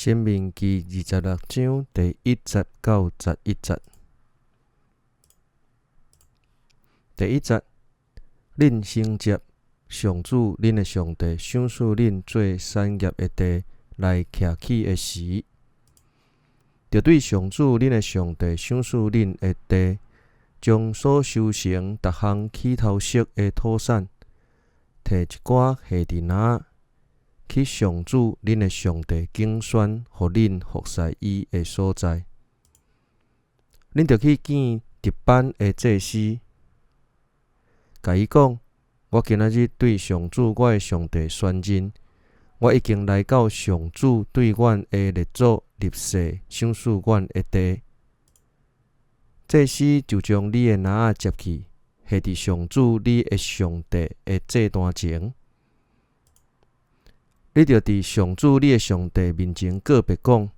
申命記26章第1節到11節。第一節，恁承接上主恁的上帝賞賜恁做產業的地來徛起的時，著對上主恁的上帝賞賜恁的地，將所收成逐項起頭熟的土產，提一寡下佇籃仔，去上主恁的上帝揀選予恁服侍伊的所在。恁著去見值班的祭司，共伊講：我今仔日對上主我的上帝宣認，我已經來到上主對阮的列祖立誓賞賜阮的地。祭司就將你的籃仔接去，下佇上主你的上帝的祭壇前。你著佇上主你的上帝面前告白講：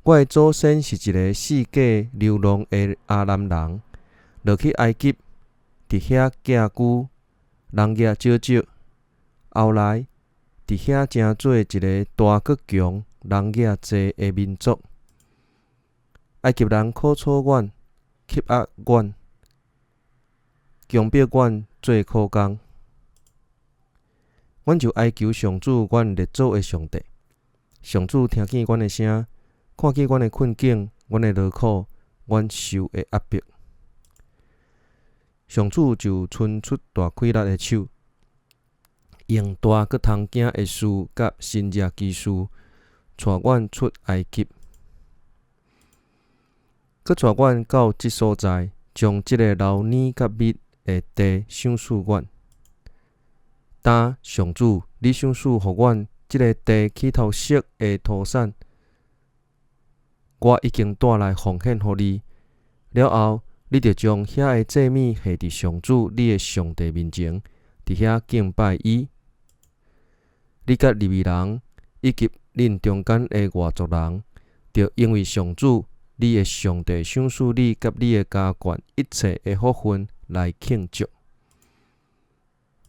我的祖先是一个四界流浪的亞蘭人，落去埃及，佇遐寄居，人額少少。後來，佇遐成做一个大閣強、人額濟的民族。埃及人苦楚阮，欺壓阮，強迫阮做苦工。阮就哀求上主，阮列祖的上帝。上主聽見阮的聲，看見阮的困境，阮的勞苦，阮受的壓迫。上主就伸出大氣力的手，用大閣通驚的事佮神蹟奇事，帶阮出埃及，閣帶阮到這所在，將這个流奶佮蜜的地賞賜阮。今上主，你賞賜予阮這个地起頭熟的土產，我已經帶來奉獻予你。了後，你著將遐的祭物下佇上主你的上帝面前，佇遐敬拜伊。你佮利未人以及恁中間的外族人，著因為上主你的上帝賞賜你佮你的家眷一切的福分來慶祝。